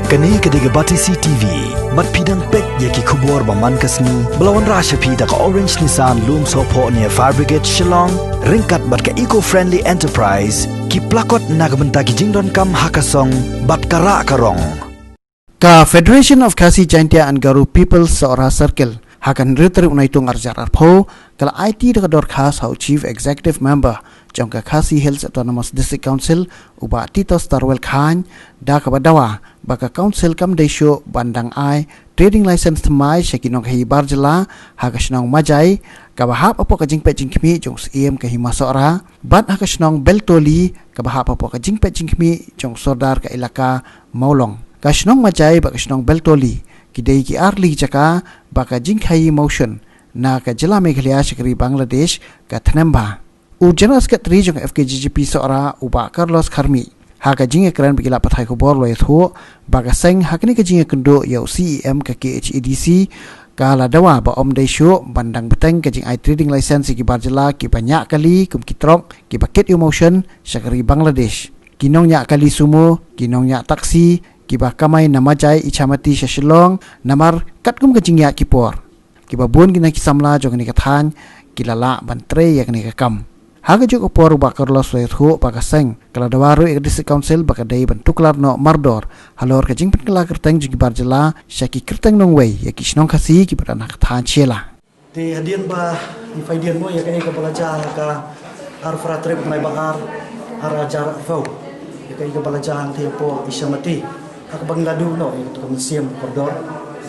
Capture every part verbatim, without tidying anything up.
Kane ka dei ka Batesi T V. Bad phi dang peit ïa ki khubor ba man ka sngi ba la wanrah sha phi da ka Orange Nissan Lumsohphoh near Fire Brigade Shillong, ryngkat bad ka Eco Friendly Enterprise, ki plakot na ka bynta ki jingdonkam ha ka song bad ka rah ka rong. Ka Federation of Khasi Jaintia and Garo Peoples Sohra Circle ha ka hynriew tarik u Naitung arhajar arphew ka la aiti da ka dorkhas ha u Chief Executive Member jong ka Khasi Hills Autonomous District Council, u Bah Titos Tarwel Chyne, da kaba dawa ba ka Council kam dei shuh ban dang ai trading license thymmai sha ki nongkhaïi bar jylla ha ka shnong Majai, kaba hap hapoh ka jingpeit jingkhmih jong u Syiem ka Hima Sohra, bad ha ka shnong Beltoli, kaba hap hapoh ka jingpeit jingkhmih jong u Sordar ka Elaka Mawlong. Ka shnong Majai bad ka shnong Beltoli ki dei ki ar tylli ki jaka ba ka jingkhaïi mawshun na ka jylla Meghalaya sha ka ri Bangladesh ka thnem bha. U General Secretary jong ka F K J G P Sohra, u Bah Carlos Kharmih, ha ka jingïakren bad ki lad pathai khubor, u la ïathuh ba ka seng ha kane ka jingïakynduh ïa u C E M ka K H A D C ka la dawa ba ym dei shuh ban dang bteng ka jingai trading license ïa ki bar jylla kiba ñiah kali kum ki trok, kiba kit ïa u mawshun sha ka ri Bangladesh, ki nongñiah kali sumo, ki nongñiah taxi kiba kamai na Majai Ichamati sha Shillong, namar katkum ka jingïaid ki por, kiba bun ki na ki samla jong kane ka thaiñ ki la lah ban trei ïa kane ka kam. Ha kajuh ka por, u Bah Carlos u la ïathuh ba ka seng ka la dawa ruh ïa ka District Council ba ka dei ban tuklar noh mardor halor ka jingpynkylla kyrteng jong ki bar jylla sha ki kyrteng nongwei ïa ki shnong Khasi kiba don ha ka thaiñ Shella. Te hadien ba ngi peit dien mo ïa kaei kaba la jia ha ka arphew phra tarik u bnai ba ar, arhajar arphew, ïa kaei kaba la jia hangtei hapoh Ichamati, ha kaba ngi la duh noh ïa kato ka mynsiem kordor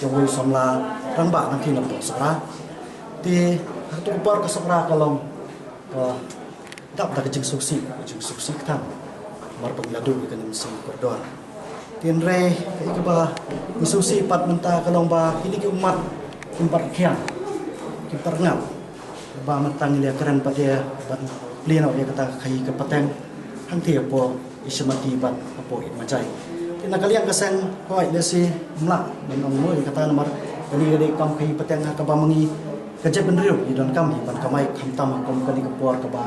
jong uwei u samla rangbah hangtei na Sohra. Te ha kato ka por ka Sohra ka long ka dap da ka jingsngewsih, ka jingsngewsih kthang namar ba ngi la duh ïa kane ka mynsiem kordor. Te hynrei kaei kaba ngi sngewsih pat mynta ka long ba kine ki ummat kim pat rkhiang, kim pat rngap, ba mynta ngi la kren pat ïa ban plie noh ïa kata ka khaïi ka pateng hangtei hapoh Ichamati bad hapoh Ïeid Majai. Te na ka liang ka seng, hooid, lehse ym lah ban ong mo ïa kata namar kane ka dei ka kam khaïi pateng ha kaba ma ngi ka jaitbynriew ngi donkam hi ban kamai, khamtam ha kum kane ka por kaba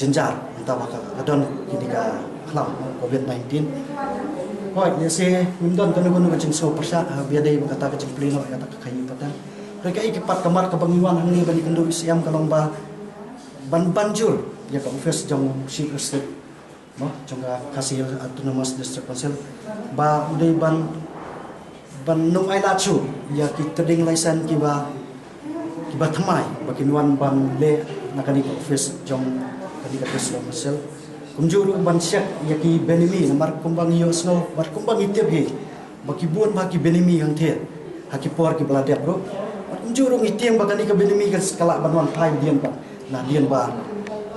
jynjar mynta ba ka, ka don kine ka khlam Covid nineteen. Hooid, lehse ngim don kano kano ka jingsngew pyrshah haba ïadei bad kata ka jingplie noh ïa kata ka khaïi pateng. Hynrei kaei pat ka mat kaba ngi wan hangne ban ïakynduh ïa u Syiem ka long ba ban ban jur ïa ka ophis jong u Chief Executive, mo, jong ka Khasi Hills Autonomous District Council, ba u dei ban, ban nym ailad shuh ïa ki trading license kiba, kiba thymmai ba kin wan ban leh na kane ka ophis jong kane ka District Council. Kumjuh ruh ban check ïa ki benami, namar kumba ngi ïohsngew bad kumba ngi tip hi ba ki bun bha ki benami hangtei ha ki por kiba la dep ruh. Bad kumjuh ruh ngi tieng ba kane ka benami ka lah ban wan phai hadien pat, na hadien ba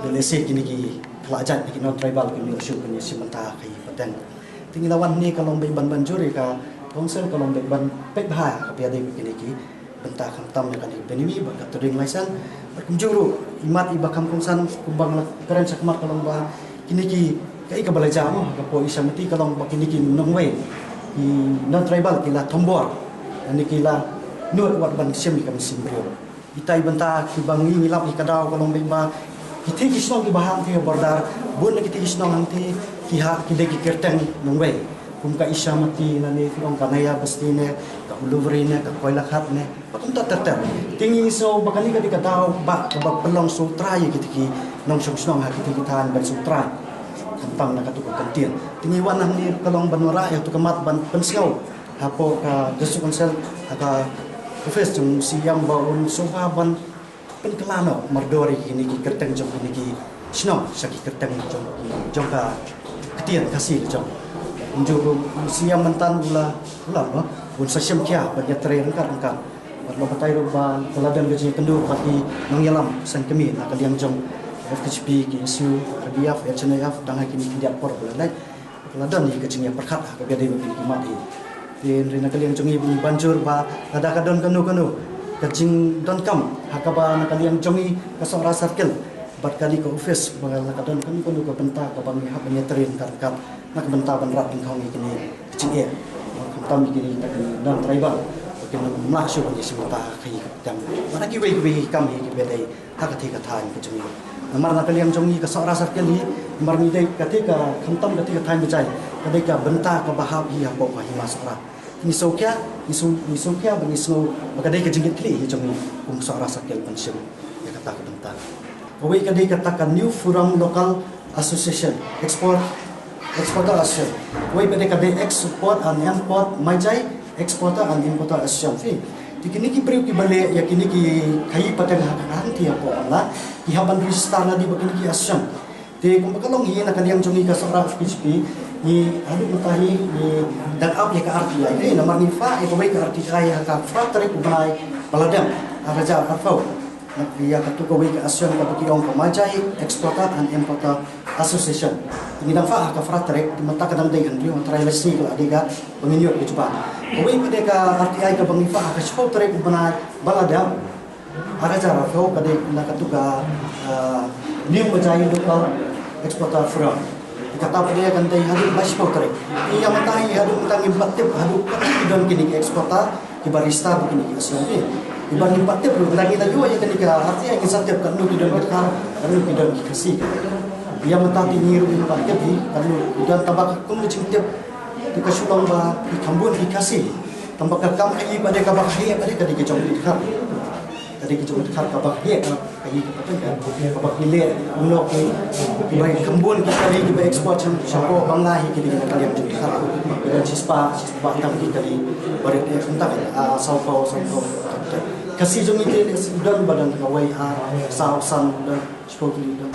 lehse kine ki khlajait, ki non-tribal, kim ïoh shuh ban ïashim bynta ha khaïi pateng. Te ngi la wan hangne ka long beit ban ban jur ïa ka Council, ka long beit ban peit bha ha kaba ïadei bad kine ki bynta, khamtam ïa kane ka benami bad ka trading license. Bad kumjuh ruh i mat iba kham kongsan kumba nga la kren shakhmat ka long ba kine ki, kaei kaba la jia mo ha ka por Ichamati ka long ba kine ki nongwei, ki non-tribal ki la thombor, lane ki la nud wat ban shim ïa ka mynsiem briew. Ita i bynta kiba ngi, ngi lap ïa ka daw ka long beit ba kitei ki shnong kiba hangtei ha border, bun na kitei ki shnong hangtei ki ha, ki dei ki kyrteng nongwei, kum ka Ichamati, lane phi ong ka Naya Basti ne, ka Uluvri ne, ka Koilakhat ne, bad kumta ter ter. Te ngi sngew ba kane ka dei ka daw ba kaba pynlong sngewtrai ïa kitei ki nongshong shnong ha kitei ki thaiñ ban sngewtrai, khamtam na kato ka kyntien. Te ngi wan hangne ka long ban wanrah ïa kato ka mat ban pynsngew hapoh ka District Council, ha ka ophis jong u Syiem, ba un sngewbha ban pynkylla noh mardor ïa kine ki kyrteng jong kine ki shnong sha ki kyrteng jong, jong ka ktien Khasi la jong. Kumjuh ruh u Syiem mynta u la, u la, no, un sa shim khia ban ïatrei ryngkat ryngkat. Bad la batai ruh ba ka la don ka jingïakynduh bad ki nongïalam seng kmie na ka liang jong F K J P, K S U, R B F, H N I F, dang ha kine ki khyndiat por ba la leit. Ka la don hi ka jingïapyrkhat ha kaba ïadei bad kine ki mat hi. Te hynrei na ka liang jong ngi ngi ban jur ba lada ka don kano kano ka jingdonkam ha kaba na ka liang jong ngi ka Sohra Circle bad kane ka ophis, ba lada ka don kano kano ka bynta kaba ngi hap ban ïatrei ryngkat ryngkat na ka bynta ban rat dyngkhong ïa kine ki jingeh, khamtam ïa kine kita ki non-tribal, ba kin ym lah shuh ban ïashim bynta ha khaïi ka pateng bad ha kiwei kiwei ki kam hi kiba ïadei ha katei ka thaiñ ka jong ngi. Namar na ka liang jong ngi ka Sohra Circle hi, namar ngi dei katei ka, khamtam katei ka thaiñ Majai, Ka dei ka bynta kaba hap hi hapoh ka Hima Sohra. Ngi sngewkhia, ngi sngewkhia ba ngi sngew ba ka dei ka jingkitkhlieh hi jong ngi kum Sohra Circle ban shim ïa kata ka bynta. Kawei ka dei kata ka New Forum Local Association, Export, Exporter Association. Kawei pat ka dei Export and Import Majai, Exporter and Importer Association. Te kine ki briew kiba leh ïa kine ki khaïi pateng ha ka khanti hapoh Amla, ki hap ban register na dei ba kine ki association. Te kumba ka long hi na ka liang jong ngi ka Sohra F K G P, ngi haduh mynta hi ngi dang ap ïa ka R T I. Te namar ngi phah ïa kawei ka R T I ha ka phra tarik u bnai ba la dep, ar hajar arphew. Ïa katu kawei ka association kaba ki ong ka Majai Exporter and Importer Association. Ngi dang phah ha ka phra tarik, te mynta ka dang dei hynriew, hynriew lai sngi ka la dei ka ba ngin ïoh ka jubab. Kawei pat ka R T I kaba ngi phah ha ka shiphew tarik u bnai ba la dep, ar hajar arphew, ka dei na katu ka, ah, New Majai Local Exporter Forum. Kata pat kan dei haduh ba shiphew tarik. Ïa mynta hi haduh mynta ngim pat tip haduh katno ki don kine ki exporter kiba register kine ki association. Ïa ba ngim pat tip ruh, mynta ngi la ïoh ïa kane ka R T I ngin sa tip katno ki don ki dkhar, katno ki don ki Khasi. Ïa mynta te ngi ruh ngim pat tip hi katno ki don, tangba ka kum ka jingtip te ka shu long ba ki kham bun ki Khasi. Tangba ka kam khaïi pat kaba khaïi pat ka dei ka jong ki dkhar. Ka dei ka jong ka dkhar kaba khaïi ka khaïi ka pateng ka kaba ki leh kumno ki, kiba kham bun ki kali kiba export sha, shapoh Bangla hi ki dei na ka liang jong ki dkhar. Ki don shispah, shispah tam ki kali. Barit eh kumta ka, ah, sawphew, sawphew. Khasi jong ngi te leh don ba don kawei, ah, saw san don, shiphew kali don.